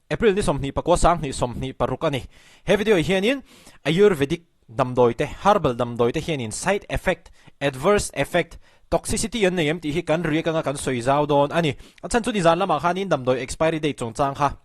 April ni 24 2026 a ni. He video ah hianin Ayurvedic damdawi te, herbal damdawi te hianin side effect, adverse effect, toxicity an nei em tih hi kan riak anga kan sawi zau dawn a ni. A chhan chu nizan lamah khanin damdawi expiry date chungchang kha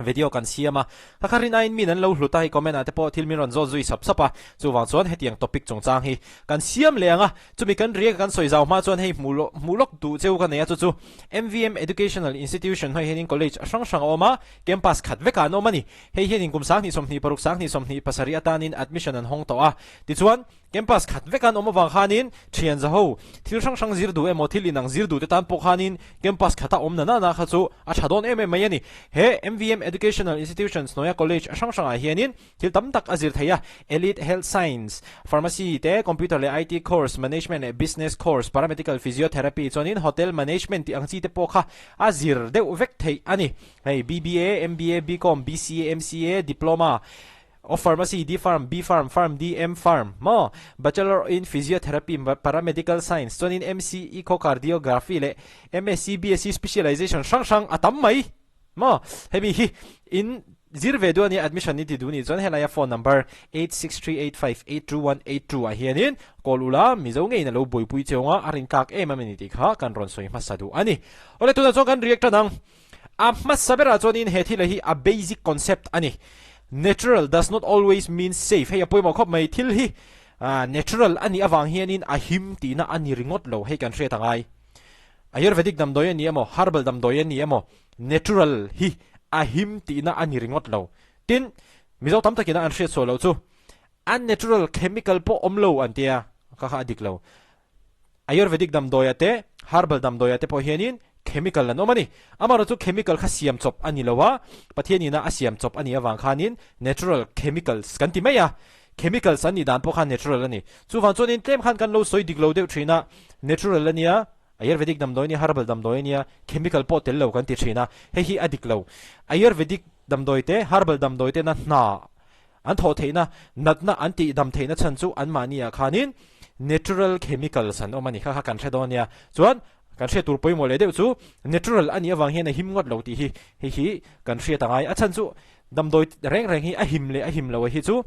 video kan siam a, ka kha rin aiin min an lo hlut a, hei comment ah te pawh thil min rawn zawt zui sap sap a, chuvang chuan hetiang topic chungchang hi kan siam leh ang a, chumi kan riak a kan sawi zau hma chuan hei hmuh lawk hmuh lawk duh cheu ka nei a, chu chu MVM Educational Institution hnuaiah hianin college a hrang hrang a awm a, campus khat vekah an awm a ni. Hei hianin kum 2026 2027 atanin admission an hawng tawh a, tichuan Campus khat vek an awm avang khanin thian zaho thil hrang hrang zir duh emaw thil inang zir duh te tan pawh khanin campus khata awm na nana kha chu a tha dawn em em mai a ni. He MVM Educational Institutions hnuaia college a hrang hrangah hianin thil tam tak a zir thei a, Elite Health Science, Pharmacy te, Computer leh IT course, Management leh Business course, Paramedical Physiotherapy chuanin Hotel Management tih ang chi te pawh kha a zir deuh vek theih a ni. Hei BBA, MBA, BCom, BCA, MCA, Diploma, Of Pharmacy, D Pharm, B Pharm, Pharm D, M Pharm, maw? Bachelor in Physiotherapy, Paramedical Science, chuanin MC Echocardiography leh MSc, BSc Specialization hrang hrang a tam mai maw? Hemi hi in zir ve duh a nia, admission i ti duh nih chuan helaia phone number 8638582182 ah hianin call ula, Mizo ngeiin a lo buaipui cheu anga a rintlak em a ni tih kha kan rawn sawi hmasa duh a ni. Awle tunah chuan kan react tan ang. A hmasa berah chuanin he thil hi a basic concept a ni. Natural does not always mean safe. Hei a pawimawh khawp mai. Thil hi natural a nih avang hianin a him tihna a ni ringawt lo. Hei kan hriat a ngai. Ayurvedic damdawi a ni emaw, herbal damdawi a ni emaw, natural hi a him tihna a ni ringawt lo. Tin, Mizo tam takina an hriat sual loh chu unnatural chemical pawh awm lo an tia, kha kha a dik lo. Ayurvedic damdawiah te, herbal damdawiah te pawh hianin chemical an awm a ni. Amaherawhchu chemical kha siam chawp a ni lo a, Pathianina a siam chawp a nih avang khanin natural chemicals kan ti mai a. Chemicals an nih dan pawh kha natural a ni. Chuvang chuanin tlem khan kan lo sawi dik lo deuh thin a, natural a nia, Ayurvedic damdawi a nia, herbal damdawi a nia, chemical pawh tel lo kan ti thin a, hei hi a dik lo. Ayurvedic damdawi te, herbal damdawi tena hna An thawh theihna, natna an tih dam theihna chhan chu anmahni ah khanin natural chemicals an awm a ni. Kha kha kan hre dawn nia. Chuan kan hriat tur pawimawh leh deuh chu natural a nih avang hian a him ngawt lo tih hi hei hi kan hriat a ngai. A chhan chu damdawi reng reng hi a him leh a him lo a hi chu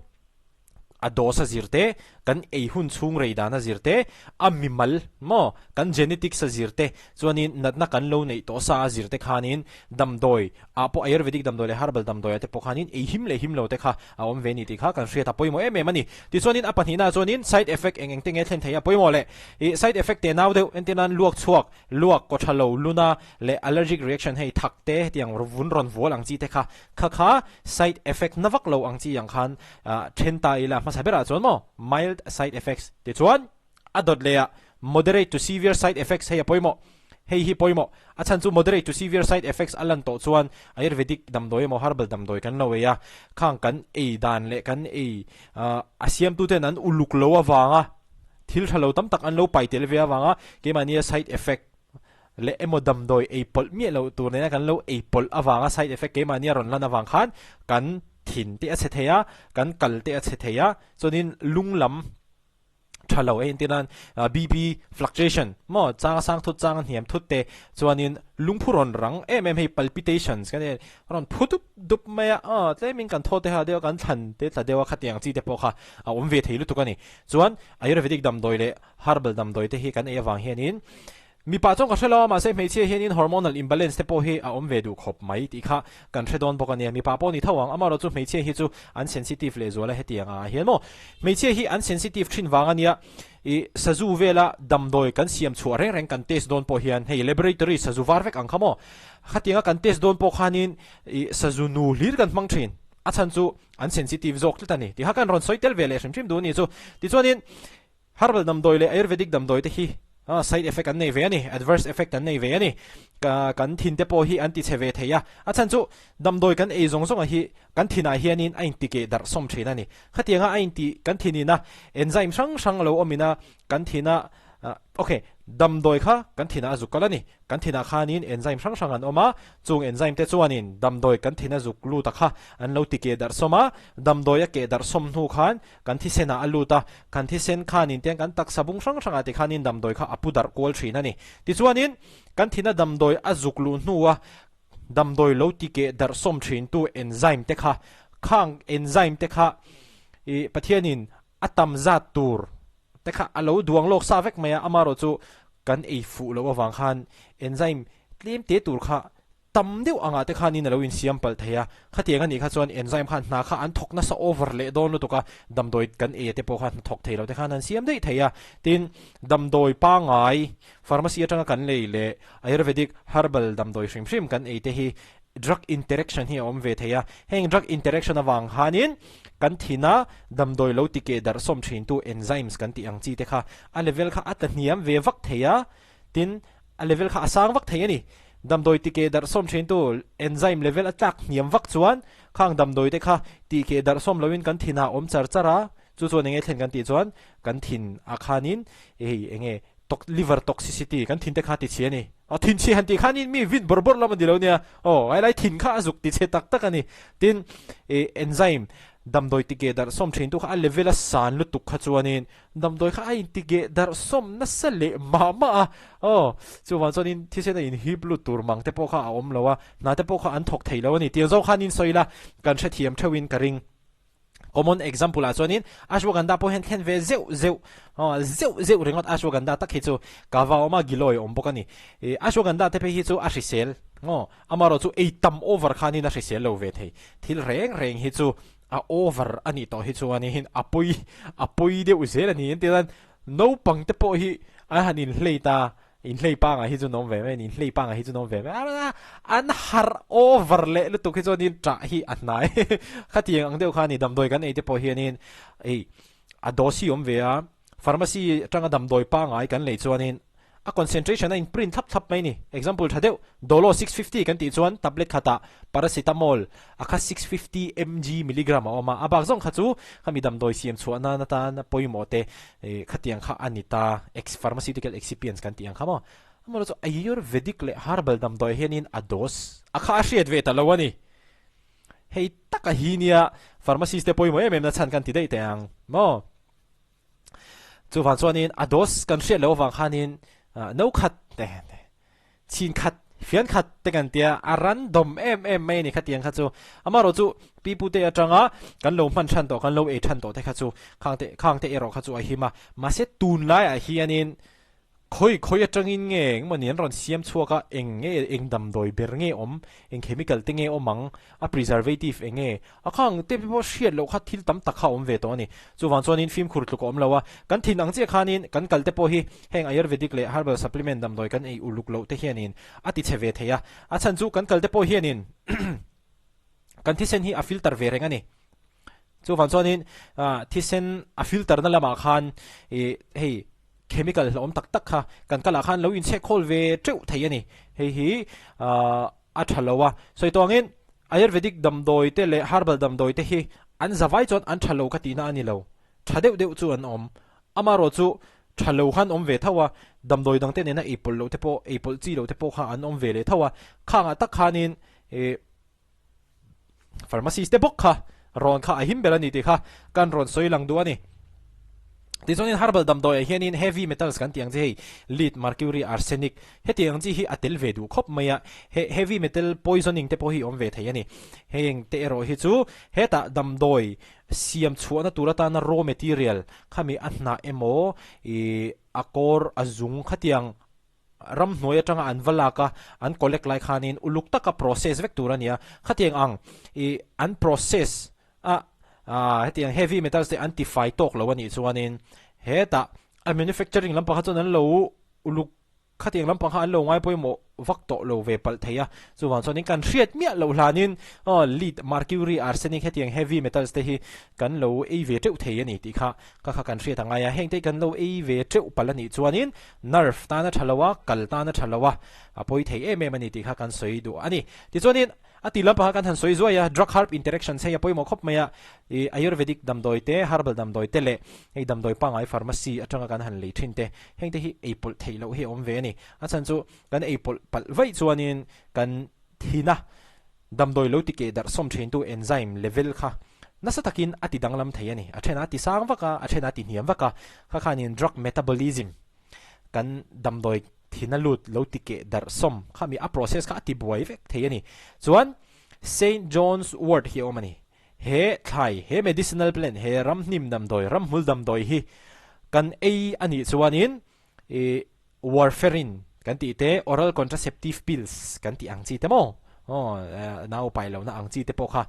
a dose a zir te, kan ei hun chhung rei dan a zir te, a mimal maw kan genetics a zir te chuanin natna kan lo neih tawh sa a zir te khanin damdawi ah pawh Ayurvedic damdawi leh herbal damdawi ah te pawh khanin ei him leh him lo te kha a awm ve a ni tih kha kan hriat a pawimawh em em a ni. Tichuanin a pahnihna ah chuanin side effect eng eng te nge thlen thei a pawimawh leh ih side effect te nau deuh entir nan luak chhuak, luak, kaw tha lo, luna leh allergic reaction hei thak te hetiang vun rawn vual ang chi te kha kha kha side effect na vak lo ang chi ang khan ah then ta ila hmasa berah chuan maw mild side effects tichuan A dawt leh ah moderate to severe side effects hei a pawimawh. Hei hi pawimawh. A chhan chu moderate to severe side effects a lan tawh chuan Ayurvedic damdawi emaw herbal damdawi kan lo ei a, khang kan ei dan leh kan ei a siamtuten an uluk lo avanga thil tha lo tam tak an lo pai tel ve avanga keimahnia side effect leh emaw damdawi ei pawlh miah loh tur nena kan lo ei pawlh avanga side effect keimahnia rawn lan avang khan kan thin te a chhe thei a, kan kal te a chhe thei a, chuanin lung lam tha lo e entir nan BP fluctuation maw chang a sang thut chang a hniam thut te chuanin lungphu rawn rang em em hei palpitations kan en rawn phu dup dup mai a aw tlemin kan thaw te ha deuh a kan thlan te tla deuh a khatiang chi te pawh kha a awm ve thei lutuk a ni chuan ayurvedic damdawi leh herbal damdawi te hi kan ei avang hianin Mipa chuan ka hre lo a, mahse hmeichhia hianin hormonal imbalance te pawh hi a awm ve duh khawp mai tih kha kan hre dawn bawk a nia. Mipa pawh ni tho ang, amaherawh chu hmeichhia hi chu an sensitive lehzual a hetiang ah hian maw. Hmeichhia hi an sensitive thin vang a nia, ih sazu vela damdawi kan siam chhuah reng reng kan test dawn pawh hian hei laboratory sazu var vek ang kha maw, khatianga kan test dawn pawh khanin ih sazu nu hlir kan hmang thin, a chhan chu an sensitive zawk tlat a ni tih kha kan rawn sawi tel ve leh hrim hrim duh a ni chu. Tichuanin. Herbal damdawi leh Ayurvedic damdawi te hi side effect an nei ve a ni, adverse effect an nei ve a ni. Kan thin te pawh hi an ti chhe ve thei a, a chhan chu damdawi kan ei zawng zawnga hi kan thinah hianin a inti keh darh sawm thin a ni. Khatianga a inti kan thinina enzyme hrang hrang lo awmina kan thina ok damdawi kha kan thinah a zuk kal a ni. Kan thinah khanin enzyme hrang hrang an awm a, chung enzyme te chuanin damdawi kan thina zuk lut a kha an lo ti keh darh sawm a, damdawi a keh darh sawm hnu khan Kan thisenah a lut a, kan thisen khanin tiang kan taksa bung hrang hrangah ti khanin damdawi kha a pu darh kual thin a ni. Tichuanin, kan thina damdawi a zuk luh hnua damdawi lo ti keh darh sawm thintu enzyme te kha, khang enzyme te kha ih Pathianin a tam zat tur te kha a lo duang lawk sa vek mai a, amaherawh chu kan ei fuh loh avang khan enzyme tlem te tur kha tam deuh angah te khanin a lo insiam palh thei a, khatiang a nih kha chuan enzyme khan hna kha an thawk nasa over leh dawn lutuk a, damdawi kan ei te pawh kha hna thawk thei lo te khan an siam daih thei a, tin damdawi pangai pharmacy atanga kan lei leh ayurvedic herbal damdawi hrim hrim kan ei te hi drug interaction hi a awm ve thei a, heng drug interaction avang khanin kan thina damdawi lo ti keh darh sawm thintu enzymes kan tih ang chi te kha a level kha a tla hniam ve vak thei a, Tin, a level kha a sang vak thei a ni. Damdawi tikeh darh sawm thintu enzyme level a tlak hniam vak chuan khang damdawi te kha tihkeh darh sawm loin kan thin ah a awm char char a, chu chuan enge thlen kan tih chuan kan thin ah khanin hei enge liver toxicity kan thin te kha ti chhe a ni. Aw thin chhe han tih khanin mi vin bawrh bawrh lam a ni lo nia, aw helai thin kha a zuk ti chhe tak tak a ni. Tin, enzyme damdawi tikeh darh sawm thintu kha a level a san lutuk kha chuanin Damdawi kha a intigeh darh sawm nasa leh mah mah a, aw, chuvang chuanin thisen a inhip lut tur mang te pawh kha a awm lo a, hna te pawh kha an thawk thei lo a ni. Tiang zawng khan in sawi la, kan hrethiam theuhin ka ring. Common example ah chuanin Ashwagandha pawh hian thlen ve zeuh zeuh, aw, zeuh zeuh ringawt Ashwagandha tak hi chu kava awm a, giloy a awm bawk a ni. Ih, Ashwagandha te phei hi chu a hrisel, aw, amaherawhchu ei tam over khanin a hrisel lo ve thei. Thil reng reng hi chu A over a nih tawh hi chuanin a pawi a pawi deuh zel a ni an ti chuan naupang te pawh hi an han inhlei ta inhlei pangai hi chu an awm ve mai a ni inhlei pangai hi chu an awm ve mai a an harh over leh lutuk hi chuanin ṭah hi a hnai khatiang ang deuh kha a ni damdawi kan ei te pawh hianin ei a dose hi a awm ve a. Pharmacy atanga damdawi pangai kan lei chuanin a concentration a in print thlap thlap mai ni. Example tha deuh, Dolo 650 kan tih chuan tablet khatah paracetamol a kha 650 mg milligram a awm a, a bak zawng kha chu khami damdawi siam chhuah nan atan pawimawh te khatiang kha a ni ta, ex pharmaceutical excipients kan tih ang kha maw. Amaherawhchu Ayurvedic leh herbal damdawi hianin a dose a kha a hriat ve ta lo a ni. Hei taka hi nia pharmacist te pawimawh em em na chhan kan ti daih teh ang maw. Chuvang chuanin a dose kan hriat loh avang khanin no khat te chhin khat fian khat te kan tia a random em em mai a ni khatiang kha chu. Amaherawh chu pi pu te atanga kan lo hman than tawh kan lo ei than tawh te kha chu khang te khang te erawh kha chu a him a. Mahse tunlaiah hianin Khawi khawi atangin nge engemaw ni an rawn siam chhuak a, eng nge eng damdawi ber nge awm, eng chemical te nge awm ang, a preservative eng nge, a khang te pawh hriat loh kha thil tam tak kha a awm ve tawh a ni. Chuvang chuanin fimkhur tluk a awm lo a, kan thin ang chiah khanin kan kal te pawh hi heng ayurvedic leh herbal supplement damdawi kan ei uluk loh te hianin a ti chhe ve thei a, a chhan chu kan kal te pawh hianin kan thisen hi a filter ve reng a ni. Chuvang chuanin thisen a filter na lamah khan ih hei chemical hlauhawm tak tak kha kan kalah khan lo inchhek khawl ve teuh thei a ni. Hei hi a tha lo a. Sawi tawh angin Ayurvedic damdawi te leh herbal damdawi te hi an zavai chuan an tha lo ka tihna a ni lo. Tha deuh deuh chu an awm. Amaherawh chu tha lo khan awm ve tho a, damdawi dangte nena ei pawlh loh te pawh ei pawlh chi loh te pawh kha an awm ve leh tho a. Khangah tak khanin ih Pharmacist te bawk kha rawn kha a him ber a ni tih kha kan rawn sawi lang duh a ni. Tichuanin herbal damdawiah hianin heavy metals kan tih ang chi hei lead, mercury, arsenic hetiang ang chi hi a tel ve duh khawp mai a, he heavy metal poisoning te pawh hi awm ve thei a ni. Heng te erawh hi chu hetah damdawi siam chhuahna tur atana raw material khami a hnah emaw ih a kawr a zung khatiang Ramhnuai atanga an va lak a, an collect lai khanin uluk taka process vek tur a ni a, khatiang ang ih an process a hetiang heavy metals te an tifai tawk lo a nih chuanin hetah a manufacturing lampang kha chuan an lo uluk khatiang lampang kha an lo ngai pawimawh vak tawh lo ve palh thei a, chuvang chuanin kan hriat miah loh hlanin aw lead, mercury, arsenic hetiang heavy metals te hi kan lo ei ve teuh thei a ni tih kha Ka kha kan hriat a ngai a, hengte kan lo ei ve teuh palh a nih chuanin nerve tan a tha lo a, kal tan a tha lo a, a pawi thei em em a ni tih kha kan sawi duh a ni. Tichuanin a ti lampangah kan han sawi zuai a, drug herb interactions hei a pawimawh khawp mai a, ih ayurvedic damdawi te, herbal damdawi te leh hei damdawi pangngai pharmacy atanga kan han lei thin te, hengte hi ei pawlh theih loh hi a awm ve a ni. A chhan chu kan ei pawlh palh vaih chuanin kan thin a, Damdawi lo ti keh darh sawm thintu enzyme level kha nasa takin a ti danglam thei a ni. A then a ti sang vak a, a then a ti hniam vak a. Kha khanin drug metabolism kan damdawi Thina lut lo ti keh darh sawm khami a process kha a ti buai vek thei a ni. Chuan Saint John's Wort hi a awm a ni. He thlai, he medicinal plant, he ramhnim damdawi, ramhmul damdawi hi kan ei a nih chuanin ih warfarin kan tih te, oral contraceptive pills kan tih ang chi te maw, aw nau pai lohna ang chi te pawh kha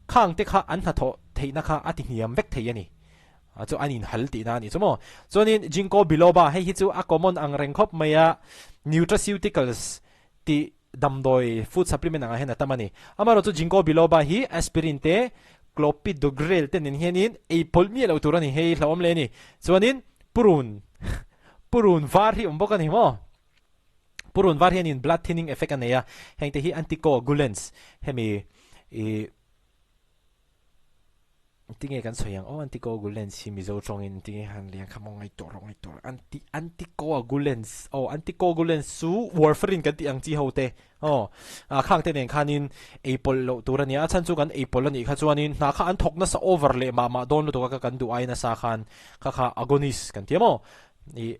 khang te kha an hnathawh theihna kha a ti hniam vek thei a ni. A chu an inhal tihna a nih chu maw. Chuanin Ginkgo biloba hei hi chu a common ang reng khawp mai a, nutraceuticals tih damdawi food supplement angah hian a tam a ni. Amaherawhchu chu Ginkgo biloba hi aspirin te, clopidogrel te nen hianin ei pawlh miah loh tur a ni, hei hlauhawm leh a ni. Chuanin purun, purun var hi awm bawk a ni maw. Purun var hianin blood thinning effect a nei a, hengte hi anticoagulants hemi ih. Tinge kan sawi ang aw anticoagulants hi Mizo tawngin tinge han lian kha maw ngaihtuah rawh ngaihtuah rawh anti anticoagulants aw anticoagulants chu warfarin kan tih ang chi ho te aw ah khang te nen khanin ei pawlh loh tur a nia a chhan chu kan ei pawlh a nih kha chuanin hna kha an thawk nasa over leh mah mah dawn lutuk a kan duh ai nasa khan kha kha agonist kan ti a maw ih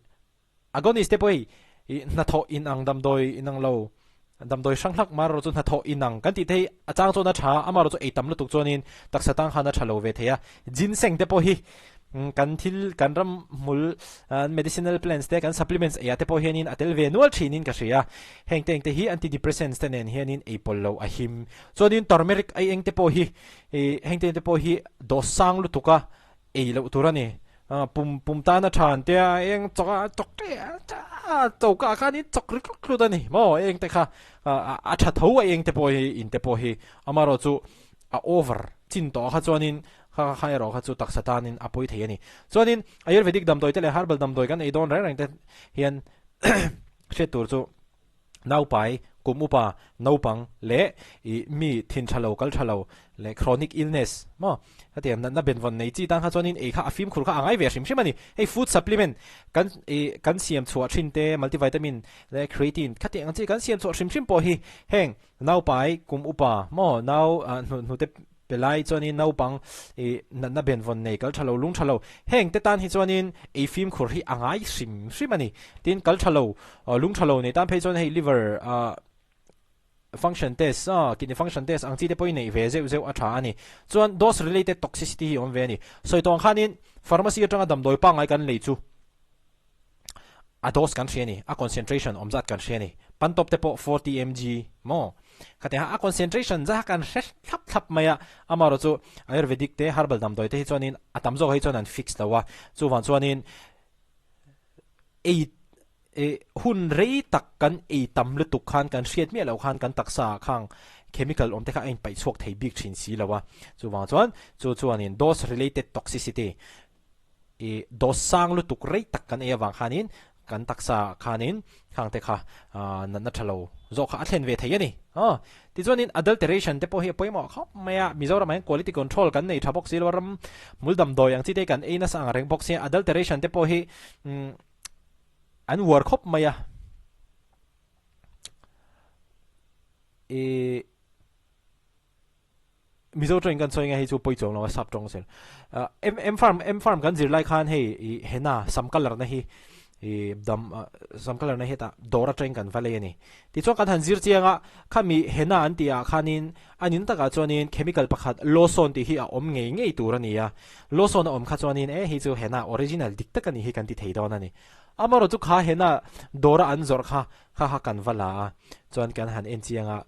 Agonist te pawh hei ih hnathawh inang damdawi inang lo, damdawi hrang hlak mar erawh chu hnathawh inang kan tih te hi a chang chuan a tha a, amaherawh chu ei tam lutuk chuanin taksa tang khan a tha lo ve thei a. Ginseng te pawh hi kan thil kan ram hmul medicinal plants te kan supplements eiah te pawh hianin a tel ve nual thinin ka hria. Heng te engte hi antidepressants te nen hianin ei pawlh loh a him. Chuanin turmeric ei eng te pawh hi ih heng te te pawh hi dose sang lutuk a Ei loh tur a ni. Pum pum tana tha an tia eng chawk a chawk te a choka ah khan in chawk ri tlut tlut a ni maw eng te kha a tha tho a eng te pawh hi in te pawh hi amaherawh chu a over chin tawh ah kha chuanin kha kha erawh kha chu taksa tanin a pawi thei a ni. Chuanin ayurvedic damdawi te leh herbal damdawi kan ei dawn reng reng te hian hriat tur chu Naupai, kum upa, naupang leh ih mi thin tha lo, kal tha lo leh chronic illness maw hetiang natna benvawn nei chi tan kha chuanin ei kha a fimkhur kha a ngai ve hrim hrim a ni. Hei food supplement kan ih kan siam chhuah thin te multivitamin leh creatine khatiang ang chi kan siam chhuah hrim hrim pawh hi heng naupai, kum upa maw nau ah hnute Pe lai chuanin naupang ih natna benvawn nei kal tha lo lung tha lo heng te tan hi chuanin ei fimkhur hi a ngai hrim hrim a ni. Tin kal tha lo lung tha lo nei tan phei chuan hei liver ah function test ah kidney function test ang chi te pawhin neih ve zeuh zeuh a tha a ni. Chuan dose related toxicity hi awm ve a ni. Sawi tawng khanin pharmacy atanga damdawi pangngai kan lei chu A dose kan hria a ni, a concentration awm zat kan hria a ni. Pantop te pawh 40 mg maw? Khatiang a concentration zah kan hre thlap thlap mai a, amaherawh chu Ayurvedic te herbal damdawi te hi chuanin a tam zawk hi chuan an fix lo a, chuvang chuanin ei eh hun rei tak kan ei tam lutuk khan kan hriat miah loh khan kan taksa ah khang chemical awm te kha a inpaih chhuak thei bik thin si lo a, chuvang chuan chu chuanin dose related toxicity I dose sang lutuk rei tak kan ei avang khanin kan taksa ah khanin khang te kha natna tha lo zawk kha a thlen ve thei a ni. Aw tichuanin adulteration te pawh hi a pawimawh khawp mai a, Mizoram ah hian quality control kan nei tha bawk si lo a, ram hmul damdawi ang chi te kan ei nasa ang reng bawk sia, adulteration te pawh hi an uar khawp mai a. I. Mizo tawngin kan sawi nge hei chu pawi chuang lo a sap tawng zel. M M farm M farm kan zir lai khan hei i henna sam colour na hi i dam sam colour na hi hetah dawr atangin kan va lei a ni. Tichuan kan han zir chiang a khami henna an tih ah khanin a nin takah chuanin chemical pakhat lawsawn tih hi a awm ngei ngei tur a ni a. Lawsawn a awm kha chuanin e hei chu henna original dik tak a nih hi kan ti thei dawn a ni. Amaherawh chu kha henna dawra an zawrh kha kha kha kan va la a chuan kan han en chiang a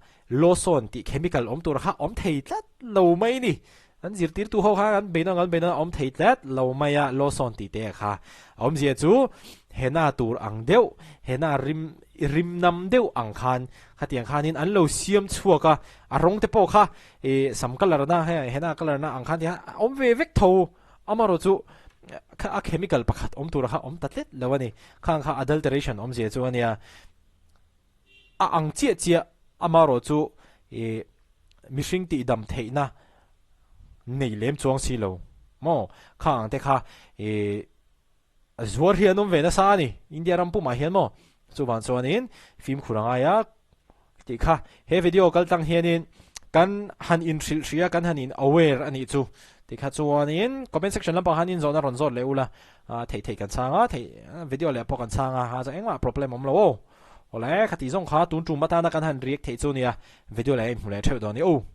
Lawson tih chemical awm tur kha awm thei tlat lo mai ni. An zirtirtu ho khan an beinawn an beinawn a awm thei tlat lo mai a Lawson tih te kha. A awmzia chu henna tur ang deuh, henna rim rim nam deuh ang khan khatiang khanin an lo siam chhuak a, a rawng te pawh kha ih sam colour na hei henna colour na ang khan ti khan a awm ve vek tho. Amaherawh chu kha a chemical pakhat awm tur kha awm ta tlet lo a ni. Khang kha adulteration awmzia chu a nia. A ang chiah chiah amaherawh chu ih mihring tihdam theihna nei lem chuang si lo maw? Kha ang te kha ih zuar hi an awm ve nasa a ni India ram pumah hian maw? Chuvang chuanin fimkhur a ngai a tih kha he video kal tlang hianin kan han inhrilh hria kan han in aware a nih chu tih kha chuanin comment section lampang hian inzawhna rawn zawt leh ula theih theih kan chhang a theih video leh pawh kan chhang a ha chuan engmah problem awm lo aw. Awle, khatih zawng kha tun tum atana kan han react theih chu nia, video leh a inhmu leh theuh dawn ni. Oh!